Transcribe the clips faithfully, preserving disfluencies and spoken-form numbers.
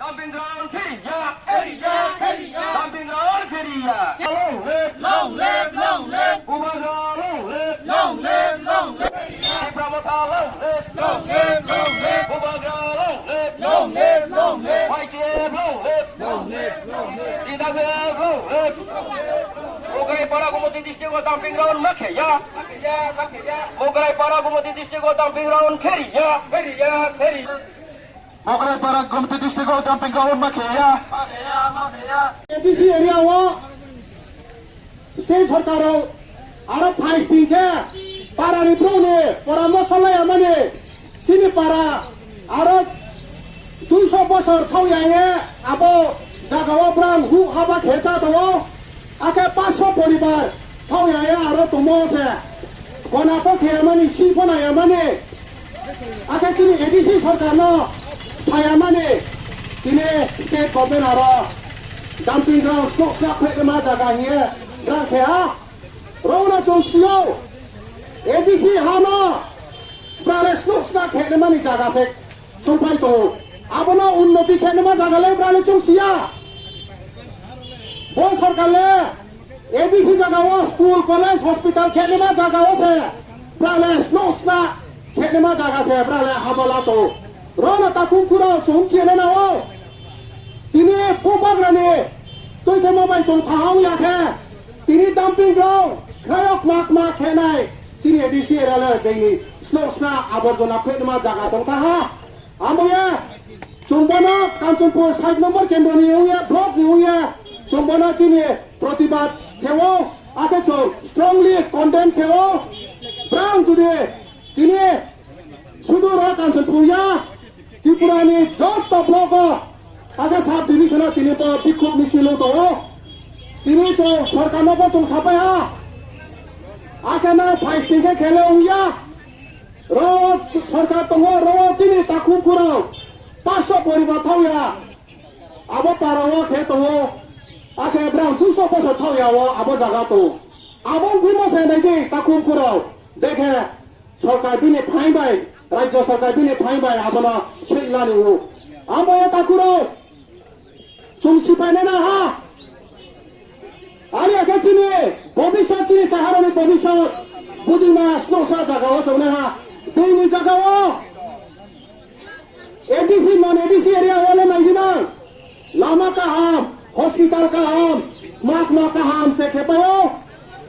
Dumping ground khiriya. Khiriya, khiriya. Dumping ground khiriya. Long live, long live, long live. Bubagra long live. Long live, long live. Tipra Motha long live. Long live, long live. Bubagra long live. Long live, long live. Y T F long live. Long live, long live. T W F long live. Mugrai Para Gumoti district o dumping ground ma khiriya. Mugrai Para Gumoti district o dumping ground khiriya. Khiriya, khiriya. Mugrai Para Gumoti district o dumping ground ma khiriya. A D C area o state sarkar rok aro phai sing khe para ni brouh ni poramorso lai ya mani chini para aro duiso bosor thau ya ye abo jaga o brang hu haba khe cha tongo. Akhe paanch sho poribar thok ya ya aro tongmo se. Gona pho khe ya mani, si pho nai ya mani. Akhe chini A D C sarkar no sa ya mani. Tini state government aro dumping ground snow sna khe ma jaga hiye brang khe ha. Rong na chong sio. A D C ha no. Brale snow sna khe mani jaga se. Chwng phai tongo. Abono unnoti khenima jaga le brale chwng siya. Bo sarkar le A D C jaga o school, college, hospital khenima jaga o se brale snow sna khenima jaga se brale habala to. Rona takhum khura chwng chene na o. Tini bubagrani twi thema bai chwng thahang ya khe. Tini dumping ground khrayok mak mak khenai. Chini A D C era le beini snow sna aborjona khenima jaga tong kha ha. Ambo ya, chwng bono Kanchanpur side number kendro ni ungya, block ni ungya, chwng bono chini protibad khewo, ate chwng strongly condemn khewo. Brang judi tini sudur o Kanchanpur ya, Tripura ni joto block o, ate sub division o tini bo bikhub misil o tongo. Tini chwng sorkar no bo chwng sapai ha. Ake na phai sing khe khele ungya. Ro sarkar tongo, ro chini takhum khurao paanch sho poribar thauya. Abo para o khe tongo, akhe brang duiso bosor thauya o abo jaga tongo. Abo bimo se nai di takhum khurao. Dekhe sarkar bini phain bai, rajya sarkar bini phain bai abono seihlani o. Amo ya takhurao. Chwng sipainai na ha. Ari akhe chini bobiswt, chini chaharani bobiswt budima snosa jaga o chwngnai ha. Tini jaga o A D C non A D C area wale nai dinang. Lama kaham, hospital kaham, mak mak kaham se khepaio.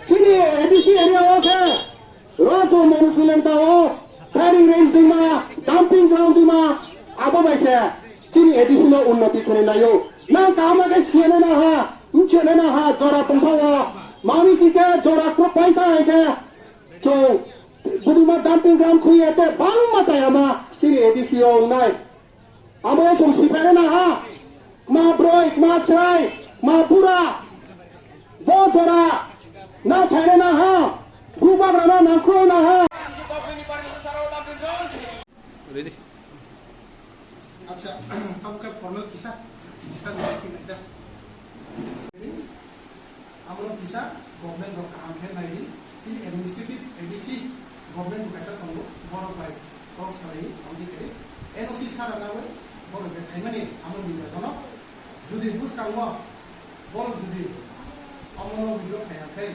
Chini A D C area o khe Rajo Manu Suleng tao, firing range dima, dumping ground dima, abo bai se chini A D C no unnoti khwni naio. Nang kaham khe siyanai na ha, mchenai na ha, jora tongsa o. Mami si khe jora kro pai ta hai khe. Chwng budima dumping ground khuye te bangma chayama chini A D C o wngnai. Abo chwng sipainai na ha. Ma broi, ma chwrai, ma bura. Bo jora na phainai na ha. Bubagra na nangkhwlai na ha. Ready? Acha, tabuk khe formal kisa discuss khai khe nai da. Abono kisa government rok kaham khe nai di, chini administrative A D C government bo kaisa tongo, borok bai kok salai tongdi khe N O C sara nawi borok je thaimani amo ni bono judi bwskango borok judi omono withdraw khaiya khe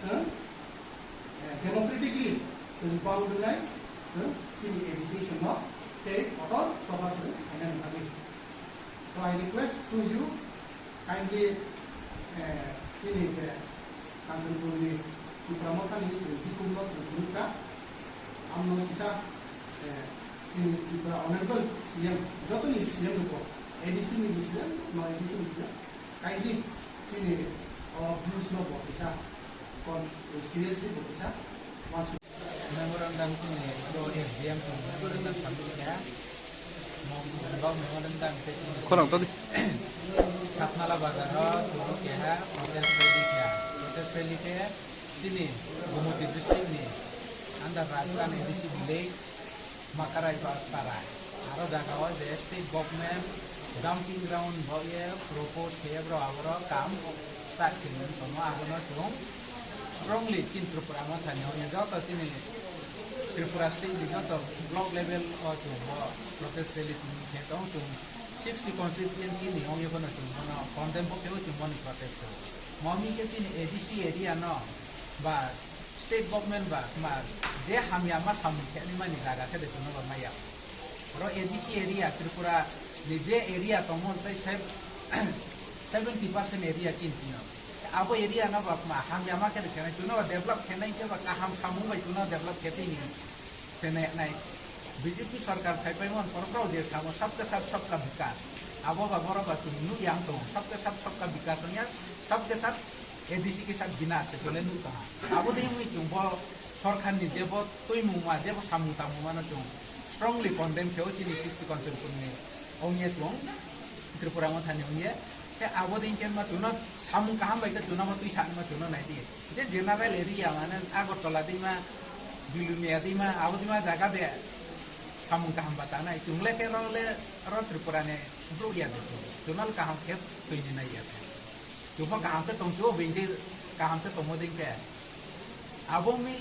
chwng, eh, democratically chwng bang rwnai chwng chini agitation no tei kotor soba chwng khainani bagwi. So I request through you, kindly, eh, chini je Kanchanpur ni Tipra Motha ni chwng bikhum no chwng phunuk kha. Amno kisa, eh, chini Tripura Honorable C M, joto ni C M rok, A D C ni C M, non A D C ni C M, kindly chini o views no bo kisa kon-, seriously bo kisa uansuk. Memorandum chini S D M tong memorandum submit kha. Mo-, memorandum tei chini Khorang tadi. Satmala bazar o chwng keha protest rally kha. Protest rally khe chini Gumoti district ni under Rajpara ni A D C village Makarai pa-, para. Aro jaga o je state government dumping ground bo ye propose khe bro aboro kam start khe tongo abono chwng strongly chini Tripura Motha ni hwnwi joto chini Tripura state ni joto block level o chwng bo protest rally khe tong chwng Sixty constituency ni ongwi bono chwng bono condemn bo khe chwng boni protest khe. Mo hwnwi khe chini A D C area no ba state government ba ma je hamya ma samung khe ni mani jaga khe de chwng no ba maya. Oro A D C area Tripura ni je area tongmo tei seventy percent area chini chino. Abo area no ba ma hamya ma khe de khe chwng no ba develop khe nai khe ba kaham samung bai chwng no develop khe tini. Sene nai B J P sarkar phai paimon porokao je samo sabka sat sabka bikas. Abo ba borok ba chwng nuk yang tongo. Sabka sat sabka bikas wngya, sabka sat A D C ke sat binas se jole nuk tongo. Abo de wngwi chwng bo sarkar ni je bo twimung ma je bo samung tamung mano chwng strongly condemn khe o chini sixty constituency ni ongya chwng. Tripura Motha ni wngya. Khe abo din khe ma chwngno samung kaham bai khe chwngno ma twi sakno ma chwngno nai di. Je general area mane Agartala dima, Bilonia dima, abo dima jaga de samung kaham ba tanai. Chwng le khe ro le ro Tripura ni bru ya de chwng. Chwngno kaham khe twi ni nai ya. Chwngno kaham khe tong chwng bini kaham khe tongmo din khe. Abo wngwi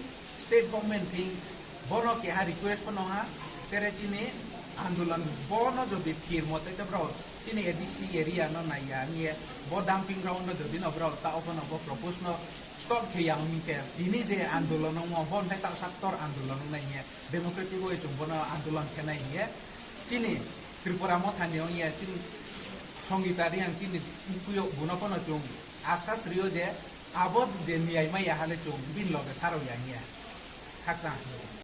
state government thing bono keha request phano ha, tere chini andolon bono jodi thir mote khe borok chini A D C area no naiya wngye bo dumping ground no jodi no borok ta ophano bo propose no stop khe ya wngkhe tini je andolon wngmo bo hwnkhai ta saktor andolon wngnai hiye democratic way chwng bono andolon khenai hiye chini Tripura Mothani wngye chini Songita Reang chini kuyok buno phano chwng asas rio je abo je miyai maya hale chwng bini loge sarok ya hiya. Hakna.